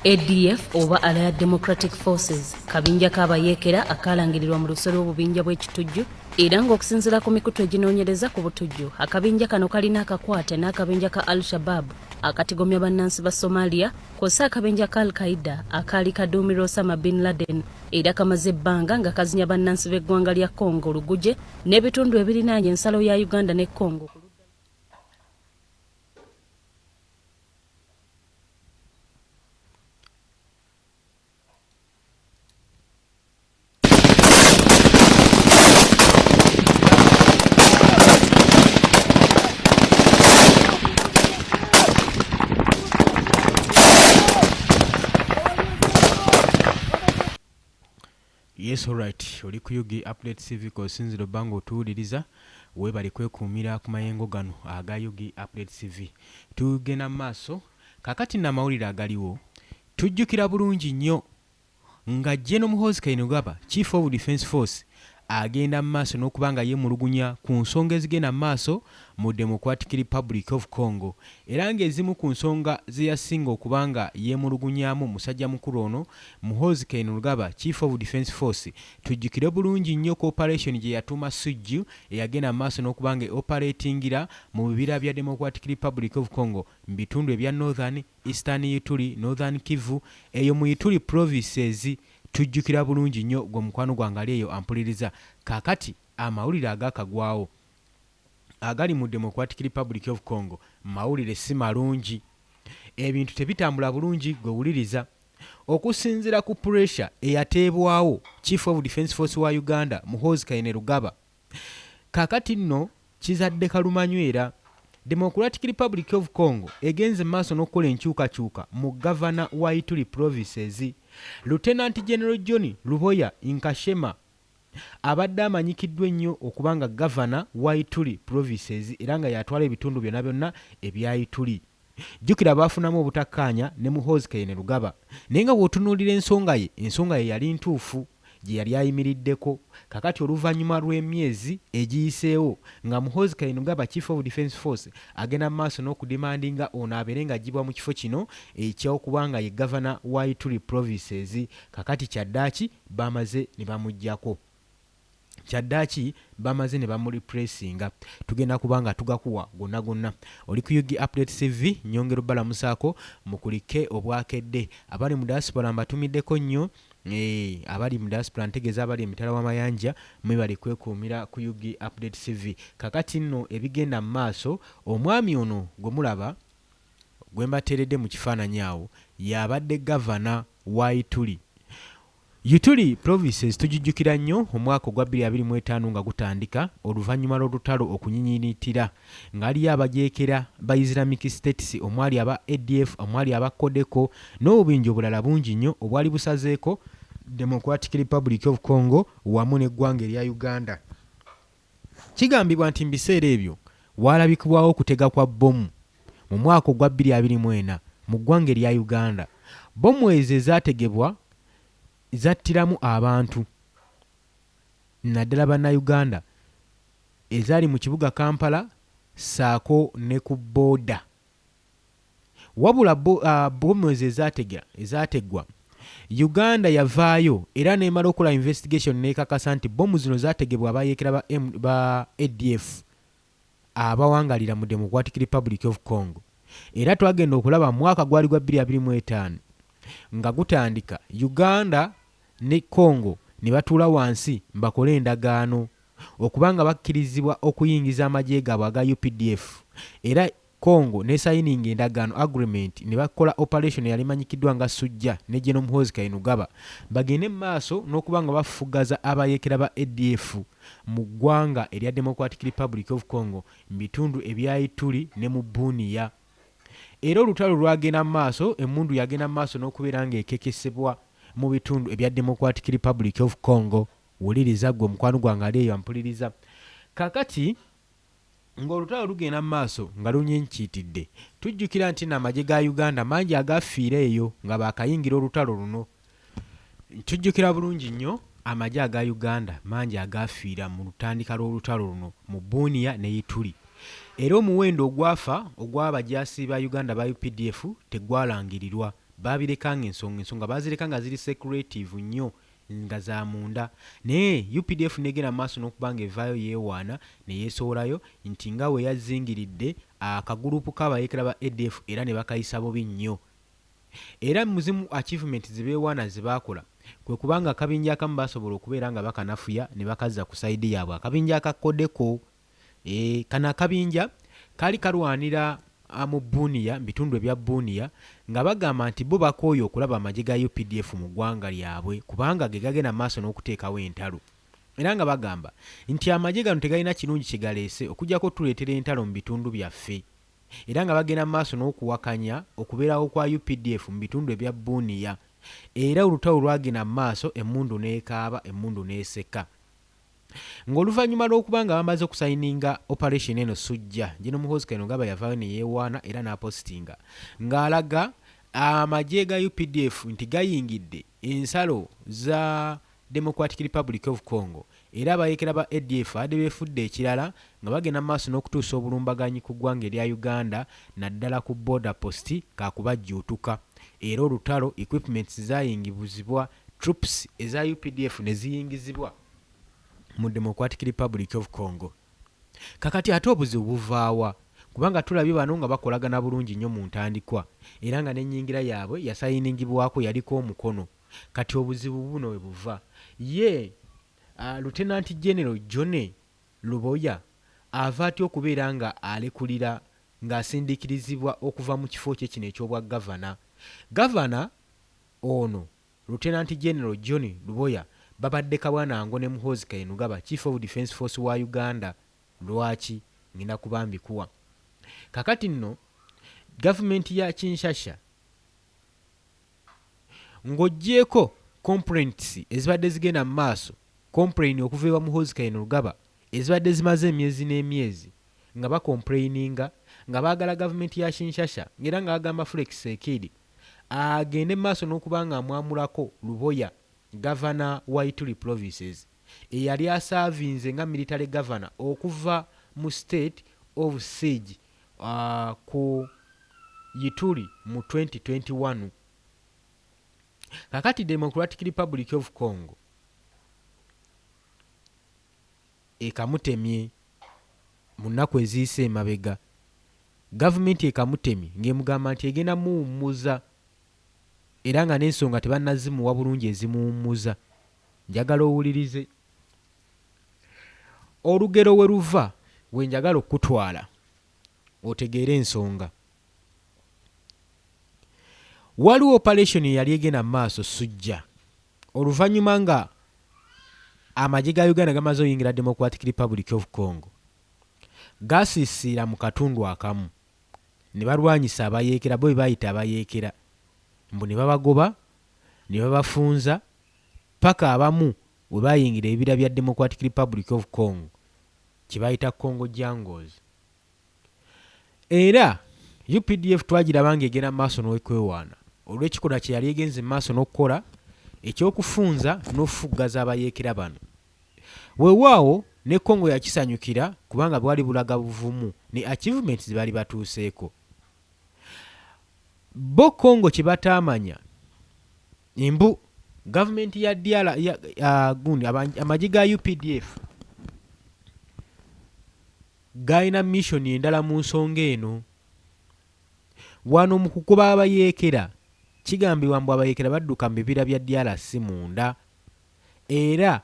ADF oba Allied Democratic Forces kabinja k'abayeekera akaalangirirwa mu luse lw'obubinja bw'ekitujju era ng'okusinziira ku mikutu eginoonyereza ku butujju, akabinja kano kalina akakwate n'akabinja ka Al Shabaab akatigomya bannansi ba Somalia kw'ossa akabinja ka Al Qaeda akaali kaduumirwa Osama bin Laden era kamaze ebbanga nga kazinya bannansi b'eggwanga lya Congo oluguje n'ebitundu ebirinaanye ensalo ya Uganda ne Congo. Yes alright oli ku UG Update CV kosinzira obba nga otuwuliriza weebale kwekuumira ku mayengo gano aga UG Update CV. Tugenda mu maaso kaakati nno amawulire agaliwo tujjukira bulungi nnyo Nga General Muhoozi Kainerugaba, Chief of Defence Force agenda mu maaso n'okuba nga yemulugunya ku nsonga ezigenda mu maaso mu Democratic Republic of Congo era ng'ezimu ku nsonga zeyasinga okuba nga yemulugunyamu musajja mukulu ono Muhoozi Kainerugaba, Chief of Defence Force tujjukire bulungi nnyo cooperation gyeyatuuma Sujju eyagenda mu maaso n'okuba nga e-operatingira mu bibira bya Democratic Republic of Congo mu bitundu ebya Northern Eastern Ituri, Northern Kivu, eyo mu Ituri provinces tujjukira bulungi nnyo gwe mukwano gwange ali eyo ampuliriza. Kaakati amawulire agakagwawo agali mu Democratic Republic of Congo mawulire si malungi. Ebintu tebitambula bulungi gwe wuliriza. Okusinzira ku pressure eyateebwawo Chief of Defence Force wa Uganda Muhoozi Kainerugaba, Kaakati nno kizadde kalumanywera. Democratic Republic of Congo egenze mu maaso n'okukola enkyukakyuka mu Gavana wa Ituri Provinces, Lieutenant General John Luboya Nkashema abadde amanyikiddwa ennyo okuba nga Gavana wa Ituri Provinces era nga y'atwala ebitundu byonna byonna ebya Ituri. Jjukira baafunamu obutakkaanya ne Muhoozi Kainerugaba naye nga bw'otunuulira ensonga ye, ensonga ye yali ntuufu gye yali ayimiriddeko. Kaakati oluvannyuma lw'emyezi egiyiseewo nga Muhoozi Kainerugaba Chief of Defence Force agenda mu maaso n'okudemandinga ono abeere ng'aggyibwa mu kifo kino eky'okuba nga ye Gavana wa Ituri Provinces, kaakati kyaddaaki bamaze ne bamuggyako. Kyaddaaki bamaze ne bamureplacinga. Tugenda kuba nga tugakuwa gonna gonna. Oli ku Ug Update CV, nnyongera obbalamusaako mukulike obwakedde. Abali mu diaspora mbatumiddeko nnyo. Eeh, abali mu diaspora ntegeeza abali emitala w'amayanja, mwebale kwekuumira ku Ug Update CV. Kakati nno ebigenda mu maaso, omwami ono gwe mulaba gwe mbateeredde mu kifaananyi awo, y'abadde gavana wa Ituri. Ituri Provinces tugijjukira nnyo omwaka ogwa 2025 nga gutandika oluvannyuma lw'olutalo okunyinyiritira nga waliyo abajeekera ba Islamic States omwali aba ADF, omwali aba Codeco n'obubinja obulala bungi nnyo obwali busazeeko Democratic Republic of Congo wamu n'eggwanga erya Uganda. Kigambibwa nti mu biseera ebyo waalabikibwawo okutega kwa bbomu mu mwaka ogwa 2024 mu ggwanga erya Uganda. Bbomu ezo ezaategebwa zattiramu abantu naddala Bannayuganda ezaali mu kibuga Kampala ssaako ne ku bbooda. Wabula bbomu ezo ezaategwa, Uganda yavaayo era n'emala okukola investigation n'ekakasa nti bbomu zino zaategebwa abayeekera ba ADF abawangalira mu Democratic Republic of Congo. Era twagenda okulaba mu mwaka gwali gwa 2025 nga gutandika, Uganda ne Congo ne batuula wansi bakole endagaano okuba nga bakkirizibwa okuyingiza amagye gaabwe aga updf era Congo n'esayininga endagaano, agreement, ne bakola operation eyali emanyikiddwa nga Sujja ne Gen Muhoozi Kainerugaba bagende mu maaso n'okuba nga bafufuggaza abayeekera ba ADF mu ggwanga erya Democratic Republic of Congo mu bitundu ebya Ituri ne mu Bunia. Era olutalo lwagenda mu maaso, emmundu yagenda mu maaso n'okubeera ng'ekekesebwa mu bitundu ebya Democratic Republic of Congo. Wuliriza ggwe mukwano gwange ali eyo ampuliriza. Kaakati. Ng'olutalo lugenda mu maaso nga lunyiinkiitidde, tujjukira nti nno amagye ga Uganda mangi agaafiira eyo nga baakayingira olutalo luno. Tujjukira bulungi nnyo amagye aga Uganda mangi agaafiira mu lutandika lw'olutalo luno mu Bunia ne Ituri. Era omuwendo ogwafa ogw'abajaasi ba Uganda aba updf tegwalangirirwa. Baabireka nga ensonga ensonga baazireka nga ziri secretive nnyo nga za munda naye updf negenda mu maaso n'okuba nga evaayo yeewaana ne yeesowolayo nti nga we yazingiridde akagurupu k'abayeekera ba adf era ne bakayisa bubi nnyo. Era mu zimu achievement ze beewaana ze baakola kwe kuba nga akabinja akamu baasobola okubeera nga bakanafuya ne bakazza ku sayidi yaabwe akabinja aka Codeco. Eeh, kano akabinja kaali kalwanira mu Bunia, mu bitundu ebya Bunia, nga bagamba nti bo bakooye okulaba amagye ga updf mu ggwanga lyabwe kubanga ge gagenda mu maaso n'okuteekawo entalo. Era nga bagamba nti amagye gano tegalina kirungi kye galeese okuggyako otuleetera entalo mu bitundu byaffe. Era nga bagenda mu maaso n'okuwakanya okubeerawo kwa updf mu bitundu ebya Bunia. Era olutalo lwagenda mu maaso emmundu n'ekaaba, emmundu n'eseka. Ng'oluvannyuma lw'okuba nga bamaze okusayininga operation eno Sujja, Gen Muhoozi Kainerugaba yavaayo ne yeewaana era n'apositinga ng'alaga amagye ga updf nti gayingidde ensalo za Democratic Republic of Congo era abayeekera ba ADF abadde beefudde ekirala nga bagenda mu maaso n'okutuusa obulumbaganyi ku ggwanga erya Uganda naddala ku border post kaakubajjuutuka era olutalo equipments zaayingibuzibwa troops eza updf ne ziyingizibwa mu Democratic Republic of Congo. Kakati ate obuzibu buvaawa? Kubanga tulabye bano nga bakolagana bulungi nnyo mu ntandikwa era nga n'ennyingira yaabwe yasayiningibwako yaliko omukono. Kati obuzibu buno we buva. Ye uh, Lieutenant General John Luboya ava atya okubeera nga alekulira ng'asindiikirizibwa okuva mu kifo kye kino eky'obwa gavana? Gavana ono Lieutenant General John Luboya babadde kabwa na ngo ne Muhoozi Kainerugaba Chief of Defence Force wa Uganda lwaki ngenda kuba mbikuwa. Kakati nno gavumenti ya Kinshasha ng'oggyeeko complaints ezibadde zigenda mu maaso complain okuva ewa Muhoozi Kainerugaba ezibadde zimaze emyezi n'emyezi nga bacomplaininga nga baagala gavumenti ya Kinshasha era nga bagamba Felix Tshisekedi agende mu maaso n'okuba nga amwamulako Luboya Gavana wa Ituri Provinces eyali asaavinze nga Military Governor okuva mu State of Siege ku Ituri mu 2021. Kakati Democratic Republic of Congo ekamutemye mu nnaku eziyise emabega. Gavumenti ekamutemye ng'emugamba nti egenda muwummuza era nga n'ensonga tebannazimuwa bulungi ezimuwummuza. Njagala owulirize. Olugero we luva we njagala okukutwala otegeere ensonga. Waliwo operation eyali egenda mu maaso Sujja oluvannyuma nga amagye ga Uganda gamaze oyingira Democratic Republic of Congo gasiisiira mu katundu akamu ne balwanyisa abayeekera bo be bayita abayeekera mbu ne babagoba ne babafunza paka abamu we bayingira ebibira bya Democratic Republic of Congo kye bayita Congo Jungles. Era updf twagiraba ng'egenda mu maaso n'okwewaana olw'ekikolwa kye yali egenze mu maaso n'okukola eky'okufunza n'okufuggaza abayeekera bano. Weewaawo ne Congo yakisanyukira kubanga bwali bulaga buvumu ne achievements ze baali batuuseeko. Bo Congo kye bataamanya mbu gavumenti ya DR ya, uh, gundi amagye ga updf Gaalina mission endala mu nsonga eno. Wano mu kukuba abayeekera, kigambibwa mbu abayeekera badduka mu bibira bya DRC munda era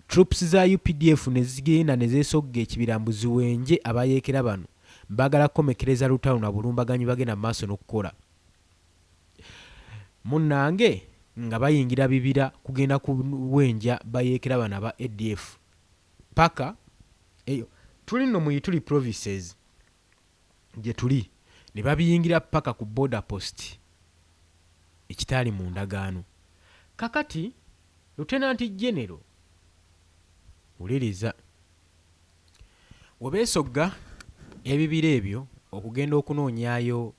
troops za updf nezigenda nezesogga ekibira mbu ziwenje abayeekera bano bagala kukomekkereza lutalo na bulumbaganyi bagenda mu maaso n'okukola. Munnange nga bayingira bibira kugenda kuwenja bayeekera bano aba ADF. Paka eyo tuli nno mu Ituri provinces gyetuli ne babiyingira paka ku border post ekitaali mu ndagaano. Kakati Lieutenant General wuliriza webeesogga ebibira ebyo okugenda okunoonyaayo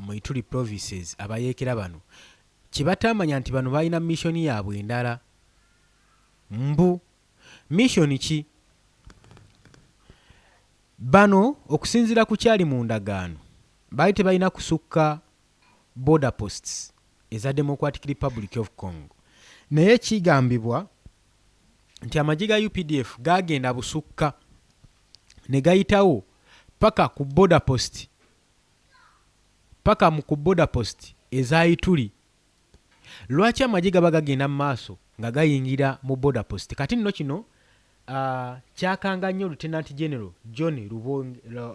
mu Ituri provinces abayeekera bano kye bataamanya nti bano balina mission yaabwe endala. Mbu mission ki? Bano okusinziira ku kyali mu ndagaano baali tebalina kusukka border posts eza Democratic Republic of Congo. Naye kigambibwa nti amagye ga UPDF gaagenda busukka ne gayitawo paka ku border post paka mu ku border post eza Ituri. Lwaki amagye gaba gagenda mu maaso nga gayingira mu border post? Kati nno kino kyakanga nnyo Lieutenant General John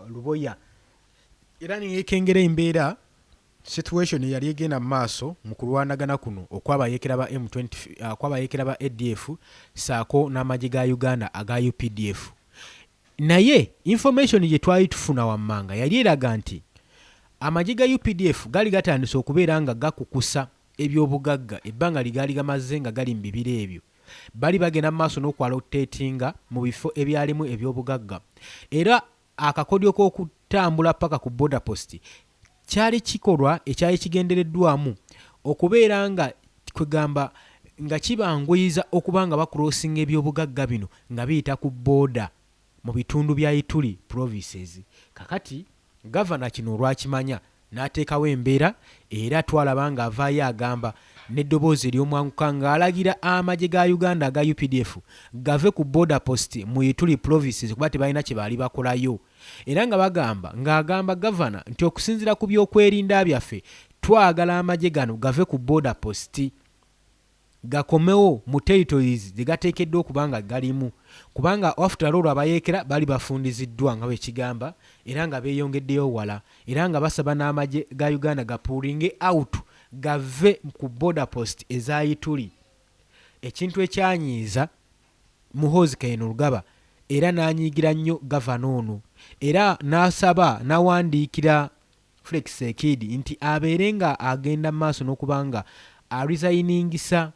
Luboya era neyekengera embeera situation eyali egenda mu maaso mu kulwanagana kuno okwabayeekera ba M20 okwabayeekera ba ADF saako n'amagye ga Uganda aga UPDF. Naye information gye twali tufuna wammanga yali eraga nti amagye ga UPDF gaali gatandise okubeera nga gakukusa ebyobugagga ebbanga lye gaali gamaze nga gali mu bibira ebyo. Bali bagenda mu maaso n'okwaloteetinga mu bifo ebyalimu ebyobugagga era akakodyo k'okutambula paka ku border post kyali kikolwa ekyali kigendereddwamu okubeera nga kwegamba nga kibanguyiza okuba nga bakurosinga ebyobugagga bino nga biyita ku border mu bitundu bya Ituri provinces. Kakati gavana kino olwakimanya n'ateekawo embeera era twalaba ng'avaayo agamba n'eddoboozi ery'omwanguka ng'alagira amagye ga Uganda aga UPDF gave ku border post mu Ituri provinces kuba tebalina kye baali bakolayo. Era nga bagamba ng'agamba gavana nti okusinziira ku byokwerinda byaffe twagala amagye gano gave ku border post gakomewo mu territories gye gateekeddwa okuba nga galimu, kubanga after all abayeekera baali bafundiziddwa nga bwe kigamba era nga beeyongeddeyo wala era nga basaba n'amagye ga Uganda gapullinge out gave ku border post eza Ituri, ekintu ekyanyiiza Muhoozi Kainerugaba era n'anyiigira nnyo gavana ono era n'asaba n'awandiikira Felix Tshisekedi nti abeere nga agenda mu maaso n'okuba nga aresayiningisa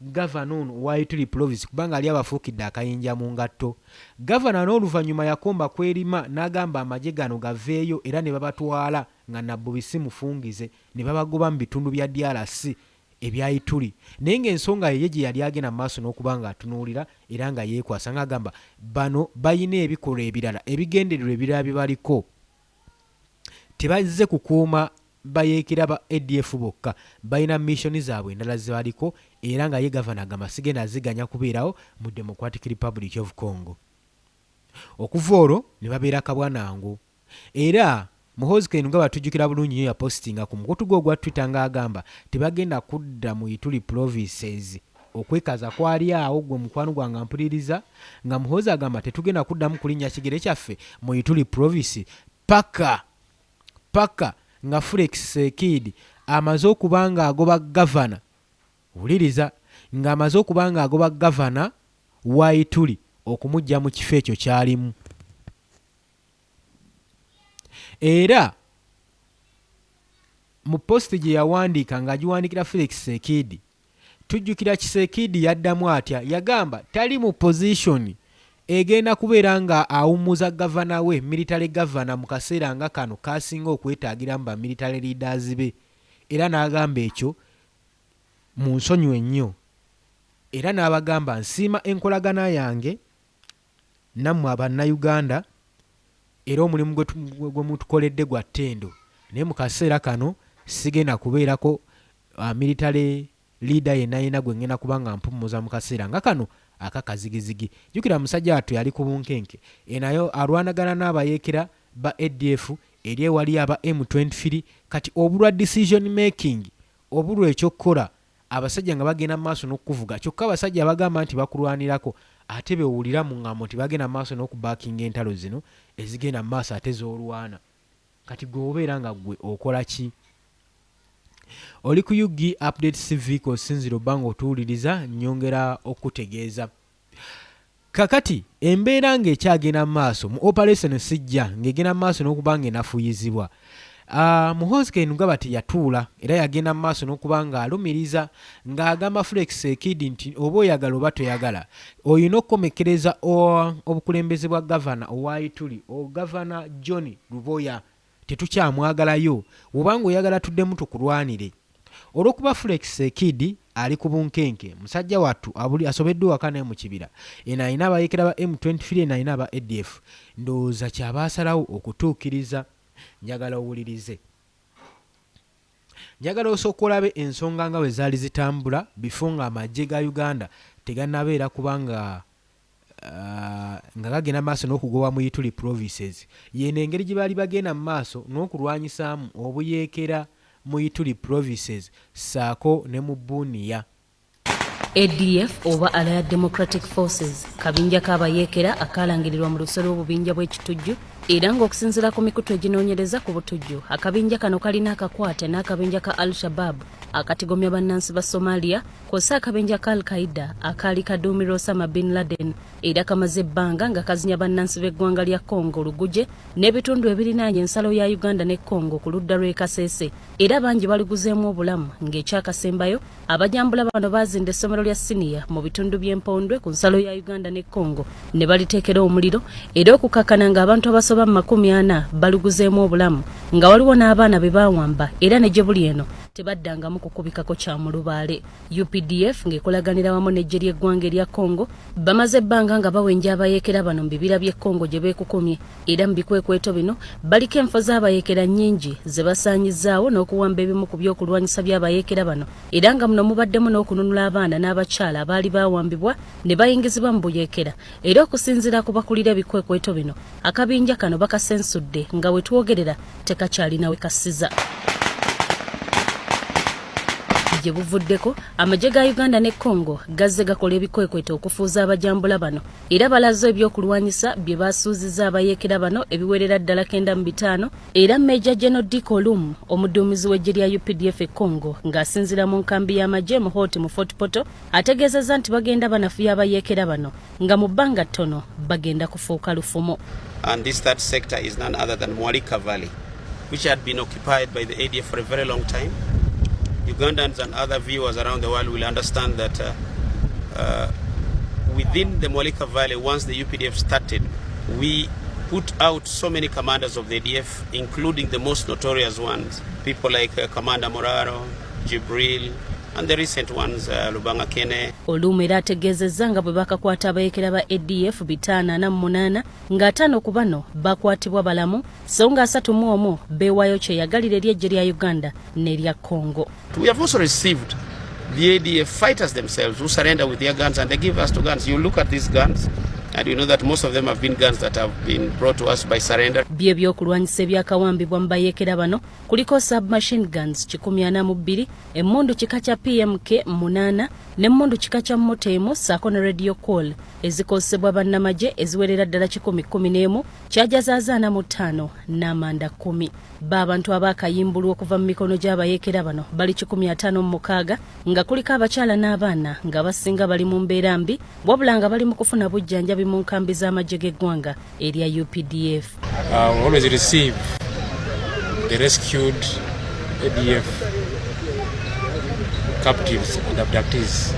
gavana ono owa Ituri province kubanga ali abafuukidde akayinja mu ngatto. Gavana n'oluvannyuma yakomba kwerima n'agamba amagye gano gaveeyo era ne babatwala nga Nabbubi si mufungize ne babagoba mu bitundu bya DRC ebya Ituri, naye ng'ensonga ye ye gye yali agenda mu maaso n'okuba ng'atunuulira era nga yeekwasa ng'agamba bano balina ebikolwa ebirala ebigendererwa ebirala bye baliko, tebazze kukuuma bayeekera ba ADF bokka, balina mission zaabwe endala ze baliko era nga ye gavana agamba sigenda ziganya kubeerawo mu Democratic Republic of Congo. Okuva olwo ne babeera kabwanangu. Era Muhoozi Kainerugaba tujjukira bulungi nnyo yapositinga ku mukutu gwe ogwa Twitter ng'agamba tebagenda kudda mu Ituri provinces. Okwekaza kwali awo gwe mukwano gwange ampuliriza nga Muhoozi agamba tetugenda kuddamu kulinnya kigere kyaffe mu Ituri province paka paka nga Felix Tshisekedi amaze okuba ng'agoba gavana, wuliriza, ng'amaze okuba ng'agoba gavana wa Ituri okumuggya mu kifo ekyo ky'alimu. Era mu post gye yawandiika ng'agiwandiikira Felix Tshisekedi, tujjukira Tshisekedi yaddamu atya? Yagamba tali mu position egenda kubeera nga awummuza gavana we, military governor, mu kaseera nga kano k'asinga okwetaagiramu ba military leaders be. Era n'agamba ekyo munsonyiwe nnyo. Era n'abagamba nsiima enkolagana yange nammwe Abannayuganda era omulimu gwe mutukoledde gwa ttendo, naye mu kaseera kano sigenda kubeerako military leader yenna yenna gwe ngenda kuba nga mpummuza mu kaseera nga kano akakazigizigi. Jjukira musajja wattu yali ku bunkenke enayo alwanagana n'abayeekera ba ADF eri ewali aba M23. Kati obulwa decision making, obulwa ekyokukola, abasajja nga bagenda mu maaso n'okukuvuga, kyokka abasajja abagamba nti bakulwanirako ate bewulira mu ŋŋambo nti bagenda mu maaso n'okubaakinga entalo zino ezigenda mu maaso ate z'olwana. Kati gwe obeera nga ggwe okola ki? Oli ku UG Update CV k'osinziira obba ng'otuwuliriza, nnyongera okukutegeeza. Kakati embeera ng'ekyagenda mu maaso mu operation Sijja ng'egenda mu maaso n'okuba ng'enafuyizibwa. Muhoozi Kainerugaba teyatuula era yagenda mu maaso n'okuba ng'alumiriza ng'agamba Felix Tshisekedi nti oba oyagala oba toyagala olina okukomekkereza obukulembeze bwa gavana owa Ituri, Gavana John Luboya tetukyamwagalayo, bw'oba ng'oyagala tuddemu tukulwanire. Olw'okuba Felix Tshisekedi ali ku bunkenke, musajja wattu abuli asobeddwa ewaka ne mu kibira, eno alina abayeekera ba M23 eno alina aba ADF, ndowooza ky'aba asalawo okutuukiriza. Njagala owulirize. Njagala osooke olabe ensonga nga bwe zaali zitambula before nga amagye ga Uganda tegannabeera kuba nga nga gagenda maaso n'okugoba mu Ituri provinces. Y'eno engeri gye baali bagenda mu maaso n'okulwanyisaamu obuyeekera mu Ituri provinces ssaako ne mu Bunia. ADF oba Allied Democratic Forces kabinja k'abayeekera akaalangirirwa mu luse lw'obubinja bw'ekitujju era ng'okusinziira ku mikutu eginoonyereza ku butujju, akabinja kano kalina akakwate n'akabinja ka Al Shabaab akatigomya bannansi ba Somalia kw'ossa akabinja ka Al Qaeda akaali kaduumirwa Osama bin Laden, era kamaze ebbanga nga kazinya bannansi b'eggwanga lya Congo luguje n'ebitundu ebirinaanye ensalo ya Uganda ne Congo ku ludda lw'e Kasese, era bangi baliguzeemu obulamu. Ng'ekyakasembayo, abajambula bano baazinda essomero lya siniya mu bitundu by'Empondwe ku nsalo ya Uganda ne Congo ne baliteekera omuliro, era okukakkana ng'abantu abasoba mu 40 baluguzeemu obulamu, nga waliwo n'abaana be baawamba, era ne gye buli eno tebaddangamu kukubikako kya mulubaale. UPDF ng'ekolaganira wamu n'eggye ly'eggwanga erya Congo bamaze ebbanga nga bawenja abayeekera bano mu bibira by'e Congo gye beekukumye, era mu bikwekweto bino baliko enfo z'abayeekera nnyingi ze basaanyizzaawo n'okuwamba ebimu ku by'okulwanyisa by'abayeekera bano, era nga muno mubaddemu n'okununula abaana n'abakyala abaali baawambibwa ne bayingizibwa mu buyeekera. Era okusinziira ku bakulira ebikwekweto bino, akabinja kano bakasensudde nga we twogerera tekakyalina we kasiza. Gye buvuddeko, amagye ga Uganda ne Congo gazze gakola ebikwekweto okufuuza abajambula bano, era balaze ebyokulwanyisa bye basuuzizza abayeekera bano ebiwerera ddala 95. Era Major General Dick Olum, omuduumizi w'eggye lya UPDF e Congo, ng'asinziira mu nkambi y'amagye mu Hoti mu Fort Portal, ategeezezza nti bagenda banafuya abayeekera bano, nga mu bbanga ttono bagenda kufuuka lufumo. And this third sector is none other than Mwalika Valley, which had been occupied by the ADF for a very long time. Ugandans and other viewers around the world will understand that within the Mwalika Valley, once the UPDF started, we put out so many commanders of the ADF, including the most notorious ones, people like Commander Moraro, Jibril, and the recent ones, Lubanga Kene. Olumu era ategeezezza nga bwe bakakwata abayeekera ba ADF 548, ng'ataano ku bano bakwatibwa balamu, so nga 31 beewaayo kyeyagalira eri eggye lya Uganda n'erya Congo. We have also received the ADF fighters themselves who surrender with their guns and they give us two guns. You look at these guns and you know that most of them have been guns that have been brought to us by surrender. Byo ebyokulwanyisa ebyakawambibwa mu bayeekera bano kuliko submachine guns 142, emmundu kika kya PMK 8 n'emmundu kika kya mortar 1, ssaako ne radio call ezikozesebwa bannamagye eziwerera ddala 111, kyaja zaazaana mu ttaano n'amanda 10. Ba abantu abaakayimbulwa okuva mu mikono gy'abayeekera bano bali 156, nga kuliko abakyala n'abaana, nga basinga bali mu mbeera mbi, wabula nga bali mu kufuna bujjanjabi mu nkambi z'amagye g'eggwanga erya UPDF. We always receive the rescued ADF captives and abductees.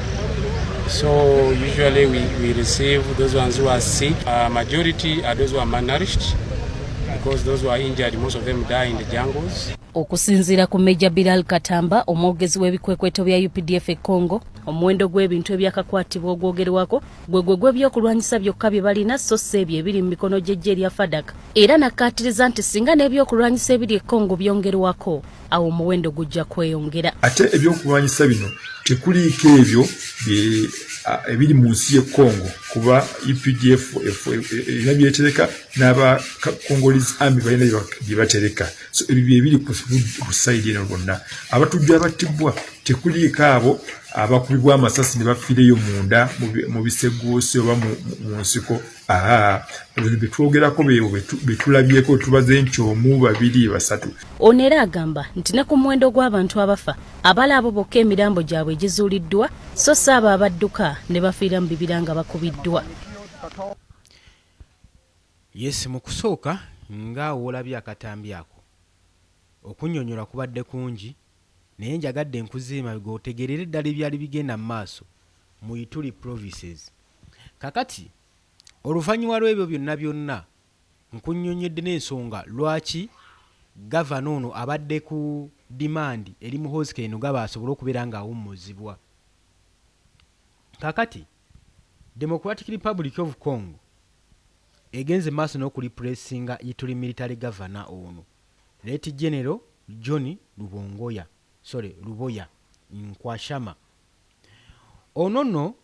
So usually we receive those ones who are sick. Majority are those who are malnourished, because those who are injured, most of them die in the jungles. Okusinziira ku Major Bilal Katamba, omwogezi w'ebikwekweto bya UPDF e Congo, omuwendo gw'ebintu ebyakakwatibwa ogwogerwako gwe gwe gw'ebyokulwanyisa byokka bye balina, so si ebyo ebiri mu mikono gy'eggye erya FARDC, era nakkaatiriza nti singa n'ebyokulwanyisa ebiri e Congo byongerwako, awo omuwendo gujja kweyongera. Ate ebyokulwanyisa bino tekuliiko ebyo ebiri mu nsi y'e Congo, kuba UPDF erina byetereka n'aba Congolese Army balina bye batereka. So ebyo byebiri ku side eno. Bonna abatujju abattibwa tekuliiko abo abakubibwa amasasi ne bafiireyo munda mu biseguusi oba mu nsiko. Aa, ebyo betwogerako beebo betulabyeko, tubaze nti omu, babiri, basatu. Ono era agamba nti ne ku muwendo gw'abantu abafa, abala abo bokka emirambo gyabwe egizuuliddwa, so si abo abadduka ne bafiira mu bibira nga bakubiddwa. Yes, mu kusooka nga woolabye akatambi ako, okunnyonnyola kubadde kungi, naye njagadde nkuziima g'otegeerere ddala ebyali bigenda mu maaso mu Ituri provinces. Kakati oluvannyuma lw'ebyo byonna byonna, nkunnyonnyodde n'ensonga lwaki gavana ono abadde ku demand eri Muhoozi Kainerugaba asobole okubeera ng'awummuzibwa. Kakati Democratic Republic of Congo egenze maaso n'okureplacinga Ituri military governor ono, Late General John Rubongoya. Sorry, Luboya Nkwashama. Ono nno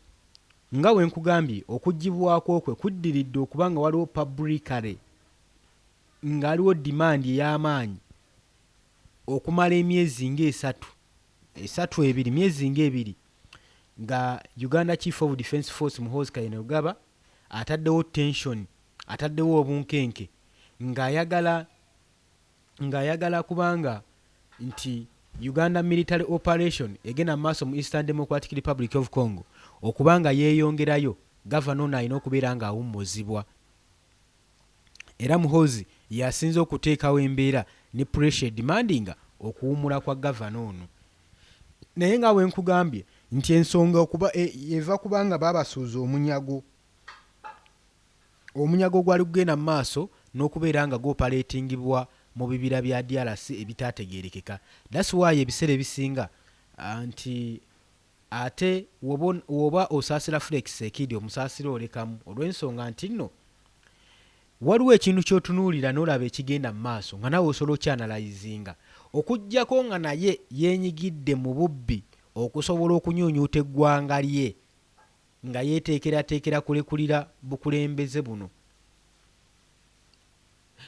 nga bwe nkugambye okuggyibwako kwe kuddiridde okuba nga waliwo publicly ng'aliwo demand ey'amaanyi okumala emyezi ng'esatu esatu ebiri myezi ng'ebiri nga Uganda Chief of Defence Force Muhoozi Kainerugaba ataddewo tension, ataddewo obunkenke ng'ayagala ng'ayagala kubanga nti Uganda military operation egenda mu maaso mu Eastern Democratic Republic of Congo okuba nga yeeyongerayo, gavana ono alina okubeera ng'awummuzibwa. Era Muhoozi y'asinze okuteekawo embeera ne pressure edimandinga okuwummula kwa gavana ono. Naye nga bwe nkugambye nti ensonga okuba e, eva kubanga baabasuuza omunyago. Omunyago ogwali gugenda mu maaso n'okubeera nga gwopaleetingibwa mu bibira bya DRC ebitaategeerekeka. That's why ebiseera ebisinga nti ate woba woba osaasira Felix Tsekidi omusaasira olekamu olw'ensonga nti nno waliwo ekintu ky'otunuulira n'olaba ekigenda mu maaso nga naawe osobola okyanalayizinga okuggyako nga naye yeenyigidde mu bubbi okusobola okunyuunyuuta eggwanga lye nga yeeteekerateekera kulekulira bukulembeze buno.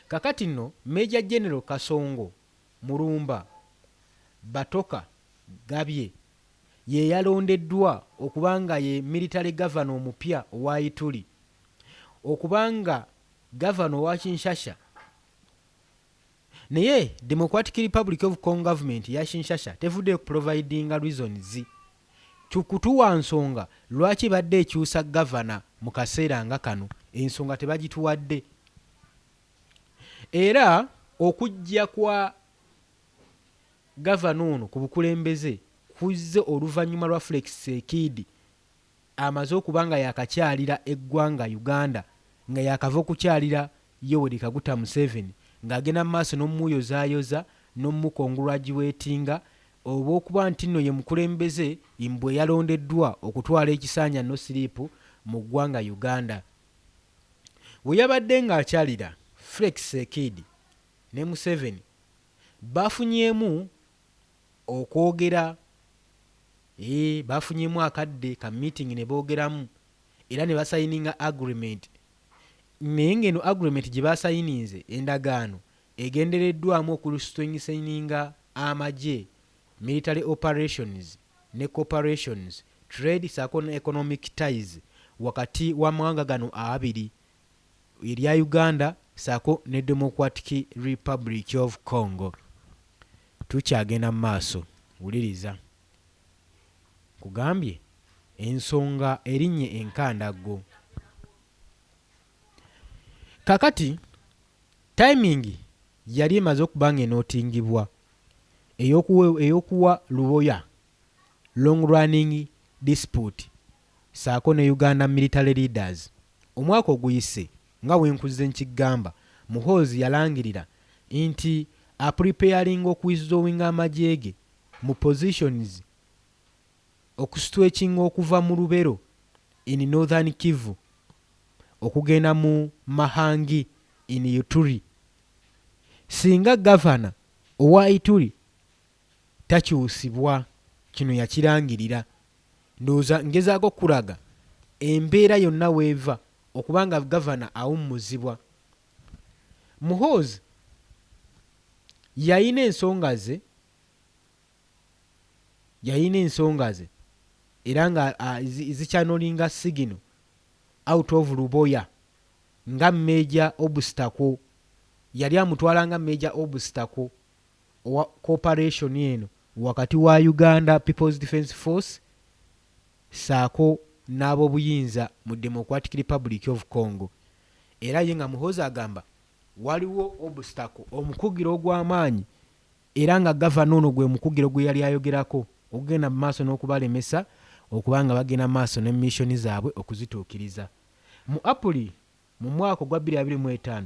Kakati nno Major General Kasongo Mulumba Batoka Gabye ye yalondeddwa okuba nga ye Military Governor omupya owa Ituri okuba nga Gavana owa Kinshasha. Naye Democratic Republic of Congo Government eya Kinshasha tevuddeyo ku providinga reasons kutuwa nsonga lwaki ebadde ekyusa Gavana mu kaseera nga kano. Ensonga tebagituwadde. Era okujja kwa Gavana ono ku bukulembeze kuzze oluvannyuma lwa Felix Tsekidi amaze okuba nga yaakakyalira eggwanga Uganda nga yaakava okukyalira Yoweri Kaguta Museveni ng'agenda mu maaso n'omuyozaayoza n'omukongulwagiwetinga olw'okuba ntinno ye mukulembeze mbu eyalondeddwa okutwala ekisanja no siriipu mu ggwanga Uganda. We yabadde ng'akyalira Felix Tsekidi ne Museveni baafunyeemu okwogera Eeh bafunyemu akadde ka meeting neboogeramu era nebasayininga agreement naye nga eno agreement gyebasayininze endagaano egendereddwamu oku strengtheninga amagye, military operations ne cooperations, trade saako ne economic ties wakati wamawanga gano abiri erya Uganda saako ne Democratic Republic of Congo. Tukyagenda mu maaso. Wuliriza. Nkugambye, ensonga erinnye enkandaggo. Kaakati, timing yali emaze okuba nga enootingibwa, ey'okuwa, ey'okuwa Luboya long running dispute ssaako ne Uganda military leaders. Omwaka oguyise nga bwenkuzze nkiggamba, Muhoozi yalangirira nti apreparinga okuwithdrawinga amagye ge mu positions okustretchinga okuva mu Lubero in Northern Kivu okugenda mu Mahangi in Ituri singa Gavana owa Ituri takyusibwa. Kino yakirangirira. Ndowooza ngezaako okukulaga embeera yonna w'eva okuba nga Gavana awummuzibwa. Muhoozi yalina ensonga ze, yalina ensonga ze era nga zikyanolinga signal out of Luboya nga major obstacle. Yali amutwala nga major obstacle owa cooperation eno wakati wa Uganda People's Defence Force ssaako n'abobuyinza mu Democratic Republic of Congo era ye nga Muhoozi agamba waliwo obstacle omukugiro ogw'amaanyi era nga Gavana ono gwe mukugiro gwe yali ayogerako ogugenda mu maaso n'okubalemesa okuba nga bagenda mu maaso ne mission zaabwe okuzituukiriza. Mu April mu mwaka ogwa 2025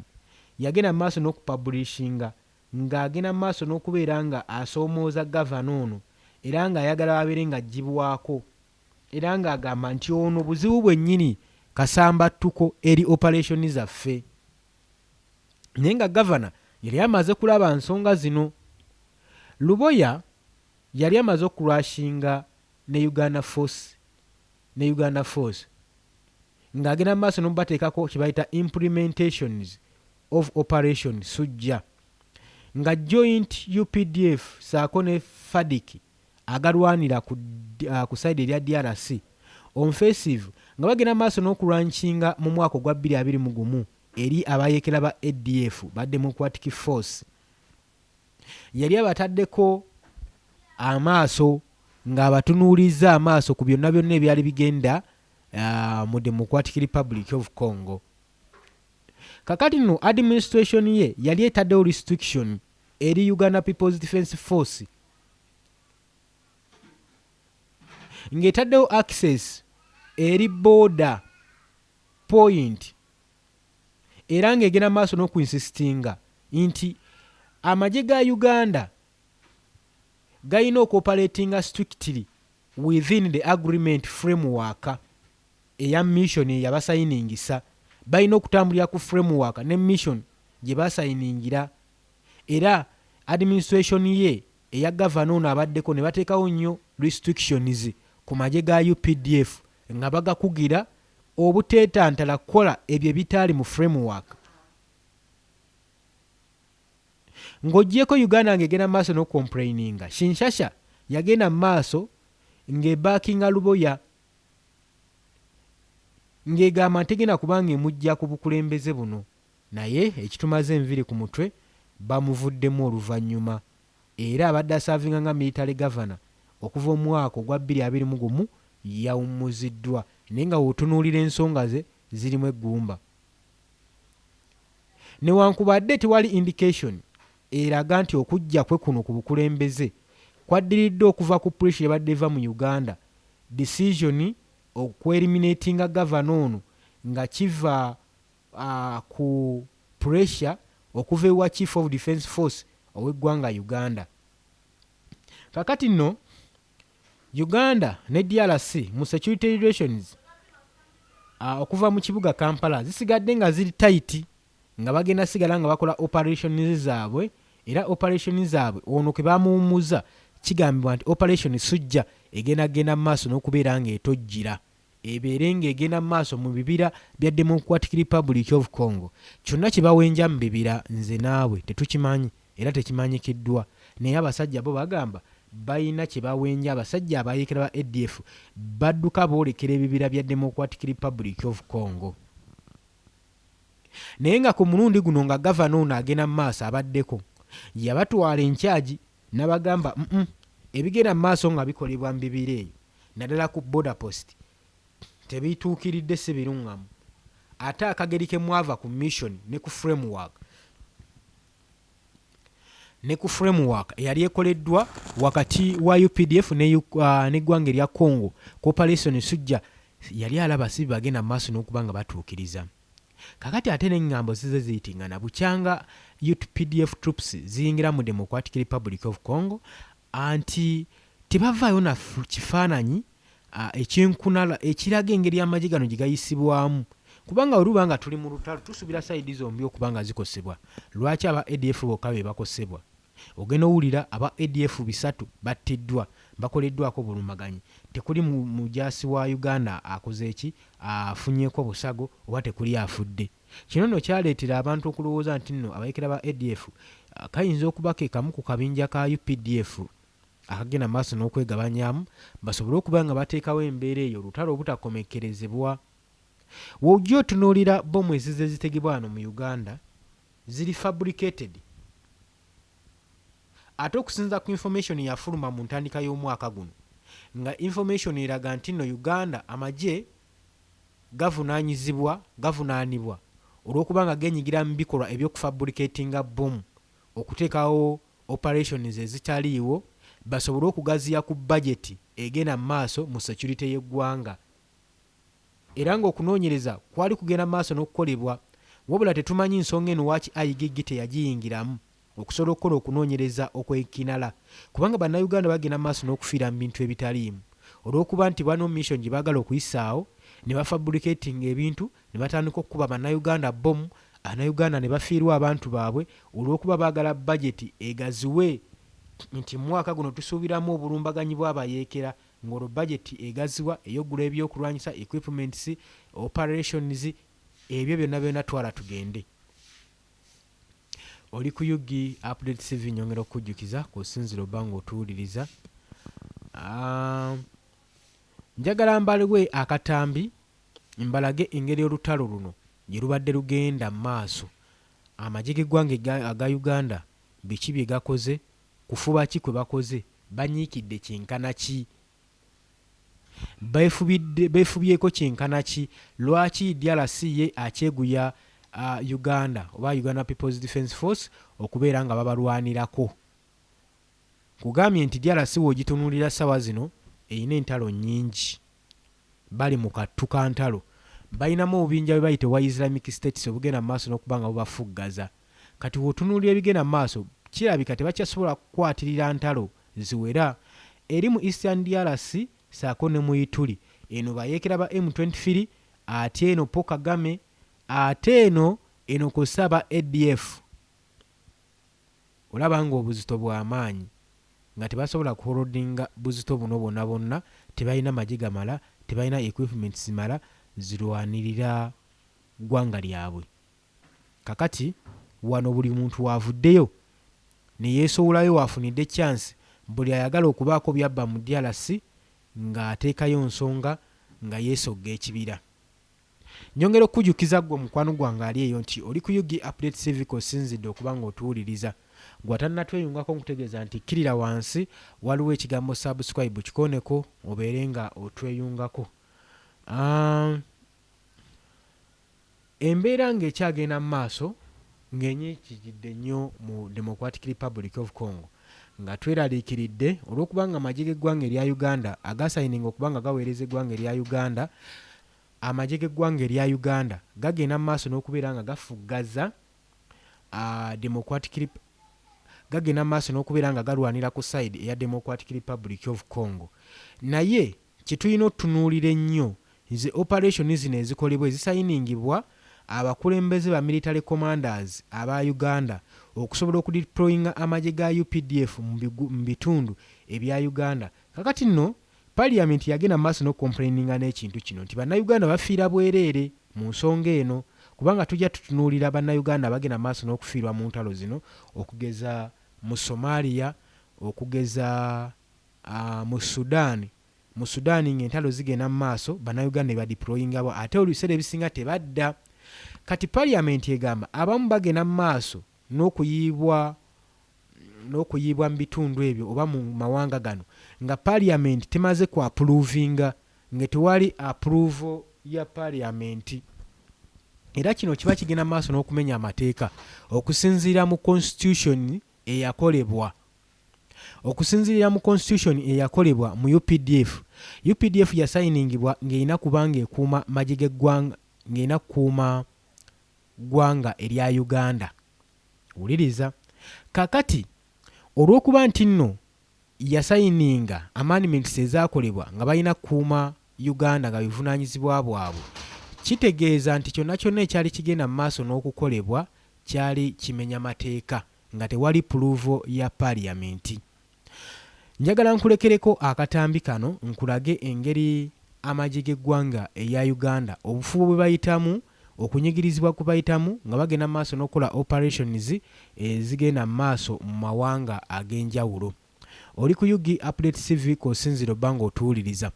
yagenda mu maaso n'okupublishinga ng'agenda mu maaso n'okubeera nga asoomooza Gavana ono era ng'ayagala abeere ng'aggyibwako era ng'agamba nti ono buzibu bwennyini kasambattuko eri operation zaffe. Naye nga Gavana yali amaze kulaba nsonga zino. Luboya Yali amaze okurashinga ne Uganda Force ne Uganda Force ng'agenda mu maaso n'omubateekako kye bayita implementations of Operation Sujja nga joint UPDF saako ne FADC agalwanira ku, ku side erya DRC offensive nga bagenda mu maaso n'okulwankinga mu mwaka ogwa 2021 eri abayeekera ba ADF ba Democratic Force. Yali abataddeko amaaso ng'abatunuulizza amaaso ku byonna byonna ebyali bigenda mu Democratic Republic of Congo. Kakati nno administration ye yali etaddewo restriction eri Uganda People's Defence Force ng'etaddewo access eri border point era ng'egenda maaso n'okuinsistinga nti amagye ga Uganda galina okuoperatinga strictly within the agreement framework eya mission eyabasayiningisa. Balina okutambulira ku framework ne mission gye basayiningira. Era administration ye eya gavana ono abaddeko ne bateekawo nnyo restrictions ku magye ga UPDF nga bagakugira obuteetantala kukola ebyo ebitaali mu framework. Ng'oggyeko Uganda ng'egenda maaso n'okucomplaininga, Kinshasa yagenda mu maaso ng'ebackinga Luboya ng'egamba nti tegenda kubanga emujja ku bukulembeze buno, naye ekitumaze enviiri ku mutwe bamuvuddemu oluvannyuma. Era abadde aservinga nga military governor okuva omwaka ogwa 2021 yawummuziddwa, naye nga w'otunuulira ensonga ze zirimu eggumba. Newankubadde tewali indication eraga nti okujja kwe kuno ku bukulembeze kwaddiridde okuva ku pressure ebadde eva mu Uganda, decision okweliminatinga gavana ono nga kiva ku pressure okuva ewa Chief of Defence Force ow'eggwanga Uganda. Kakati nno Uganda ne DRC mu security relations okuva mu kibuga Kampala zisigadde nga ziri tight, nga bagenda sigala nga bakola operations zaabwe. Era operation zaabwe ono ke bamuwummuza kigambibwa nti Operation Sujja egenda genda mu maaso n'okubeera ng'etojjira ebeere ng'egenda mu maaso mu bibira bya Democratic Republic of Congo. Kyonna kye bawenja mu bibira nze naawe tetukimanyi era tekimanyikiddwa, naye abasajja bo bagamba balina kye bawenja. Abasajja abayeekera ba ADF badduka boolekera ebibira bya Democratic Republic of Congo. Naye nga ku mulundi guno nga gavana ono agenda mu maaso abaddeko yabatwala enkyagi n'abagamba ebigenda mu maaso nga bikolebwa mu bibira eyo naddala ku border post tebituukiridde, si biruŋŋamu, ate akageri ke mwava ku mission ne ku framework eyali ekoleddwa wakati wa UPDF n'eggwanga erya Congo ku Operation Sujja yali alaba si bagenda mu maaso n'okuba nga batuukiriza. Kakati ate n'eŋŋambo zize ziyitingana bukyanga UPDF troops ziyingira mu Democratic Republic of Congo anti tebavaayo na kifaananyi ekyenkunala ekiraga engeri amagye gano gye gayisibwamu, kubanga bwe luba nga tuli mu lutalo tusuubira side zombi okuba nga zikosebwa. Lwaki aba ADF bokka be bakosebwa? Ogenda owulira aba ADF 300 battiddwa, bakoleddwako obulumbaganyi, tekuli mujaasi wa Uganda akoze eki afunyeeko busago oba tekuli afudde. Kino nno kyaleetera abantu okulowooza nti nno abayeekera ba ADF kayinza okuba ke kamu ku kabinja ka UPDF akagenda maaso n'okwegabanyaamu basobole okuba nga bateekawo embeera eyo olutalo obutakomekkerezebwa. W'ojja otunuulira bbomu ezize zitegebwa wano mu Uganda ziri fabricated, ate okusinziira ku information yafuluma mu ntandika y'omwaka guno nga information eraga nti nno Uganda amagye gavunaanyizibwa gavunaanibwa olw'okuba nga geenyigira mu bikolwa eby'okufabricatinga bbomu okuteekawo operations ezitaliiwo basobole okugaziya ku bajeti egenda mu maaso mu security y'eggwanga. Era ng'okunoonyereza kwali kugenda mu maaso n'okukolebwa, wabula tetumanyi nsonga eno waaki IGG teyagiyingiramu okusobola okukola okunoonyereza okwekinala, kubanga Bannayuganda bagenda mu maaso n'okufiira mu bintu ebitaliimu olw'okuba nti bano mission gye baagala okuyisaawo ne bafabricatinga ebintu ne batandika okukuba Bannayuganda bbomu, Bannayuganda ne bafiirwa abantu baabwe olw'okuba baagala bajeti egaziwe. nti mu mwaka guno tusuubiramu obulumbaganyi bw'abayeekera ng'olwo bajeti egaziwa ey'okugula ebyokulwanyisa, equipments, operations, ebyo byonna byonna twala tugende. Oli ku Ug Update TV nyongera okukujjukiza kw'osinziira obba ng'otuwuliriza. Ah, njagala mbaliwe akatambi mbalage engeri olutalo luno gye lubadde lugenda mu maaso, amagye g'eggwanga aga Uganda biki bye gakoze, kufuba ki kwe bakoze, banyiikidde kyenkana ki, beefubidde beefubyeko kyenkana ki, lwaki DRC ye akyeguya uh, Uganda oba Uganda People's Defence Force okubeera nga babalwanirako. Nkugambye nti DRC w'ogitunuulira ssaawa zino erina entalo nnyingi. Bali mu kattu ka ntalo. Balinamu obubinja bwe bayita obwa Islamic States obugenda mu maaso n'okuba nga bubafuggaza. Kati w'otunuulira ebigenda mu maaso, kirabika tebakyasobola kukwatirira ntalo ziwera eri mu Eastern DRC ssaako ne mu Ituri. Eno bayeekera ba M23 ate eno Paul Kagame ate eno eno kw'ossa aba ADF. Olaba nga obuzito bwa maanyi nga tebasobola ku holdinga buzito buno bwonna bwonna, tebalina magye gamala, tebalina equipments zimala zirwanirira ggwanga lyabwe. Kakati wano buli muntu w'avuddeyo ne yeesowolayo w'afunidde chance, buli ayagala okubaako by'abba mu DRC ng'ateekayo nsonga nga yeesogga ekibira. Nyongera okukujukiza ggwe mukwano gwange ali eyo nti oli ku Ug Update TV kw'osinzidde okuba ng'otuwuliriza. Ggwe atannatweyungako nkutegeeza nti kkirira wansi waliwo ekigambo subscribe kikooneko obeere nga otweyungako. Um, embeera ng'ekyagenda mu maaso ng'enyiikigidde nnyo mu Democratic Republic of Congo nga tweraliikiridde olw'okuba nga amagye g'eggwanga erya Uganda agasayininga okuba nga gaweereza eggwanga erya Uganda Amagye g'eggwanga erya Uganda gagenda mu maaso n'okubeera nga gafuggaza Democratic gagenda mu maaso n'okubeera nga galwanira ku side eya Democratic Republic of Congo naye kye tulina otunuulira ennyo ze operation zino ezikolebwa ezisayiningibwa abakulembeze ba military commanders aba Uganda okusobola okudeployinga amagye ga updf mu bitundu ebya Uganda kakati nno Parliament yagenda mu maaso n'okucomplaininga n'ekintu kino nti bannayuganda bafiira bwereere mu nsonga eno kubanga tujja tutunuulira bannayuganda abagenda mu maaso n'okufiirwa mu ntalo zino okugeza mu Somalia, okugeza mu Sudan. Mu Sudan ng'entalo zigenda mu maaso bannayuganda ne badeployingabwa ate ebiseera ebisinga tebadda. Kati Parliament egamba abamu bagenda mu maaso n'okuyiibwa n'okuyiibwa mu bitundu ebyo oba mu mawanga gano nga parliament temaze ku approvinga nga tewali approval ya parliament era kino kiba kigenda maaso n'okumenya amateeka okusinziira mu constitution eyakolebwa okusinziira mu constitution eyakolebwa mu UPDF. UPDF yasayiningibwa ng'erina kuba ng'ekuuma magye g'eggwanga ng'erina kukuuma ggwanga erya Uganda. Wuliriza. Kaakati, olw'okuba nti nno yasayininga amendments ezaakolebwa nga balina kukuuma Uganda nga bivunaanyizibwa bwabwe, kitegeeza nti kyonna kyonna ekyali kigenda mu maaso n'okukolebwa kyali kimenya mateeka nga tewali puluuvo ya Parliament. Njagala nkulekereko akatambi kano nkulage engeri amagye g'eggwanga erya Uganda obufubo bwe bayitamu, okunyigirizibwa kwe bayitamu nga bagenda mu maaso n'okukola operations ezigenda mu maaso mu mawanga ag'enjawulo. Oli ku Ug Update CV kw'osinziira obba ng'otuwuliriza.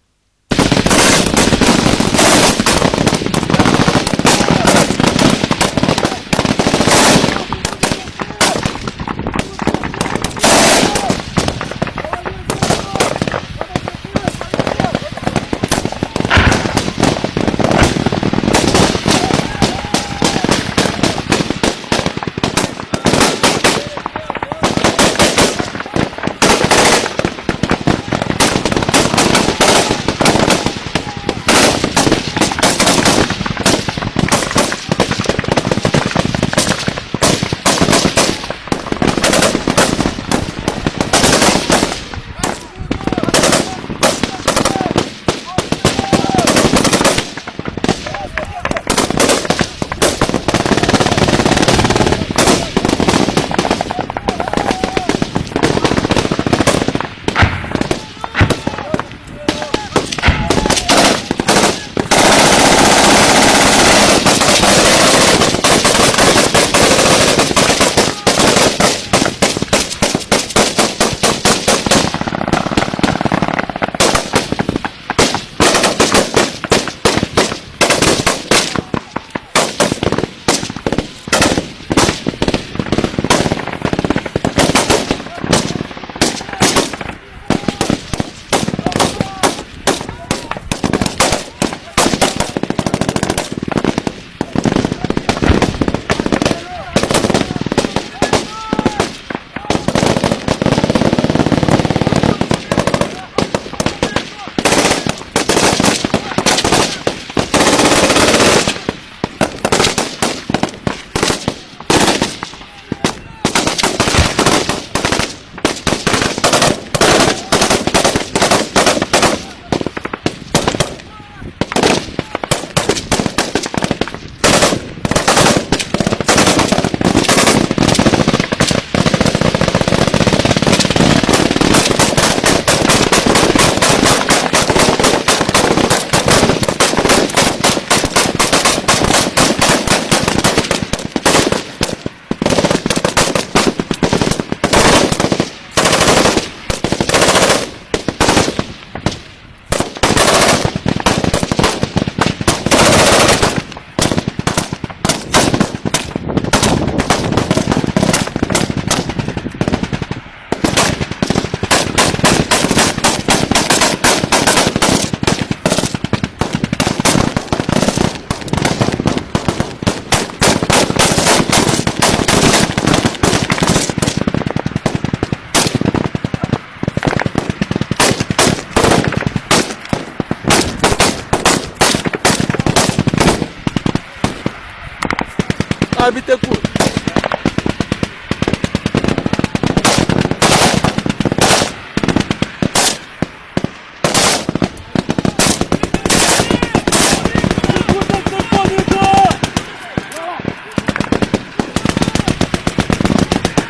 Vai, Bittencourt.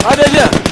Vai, Belinha.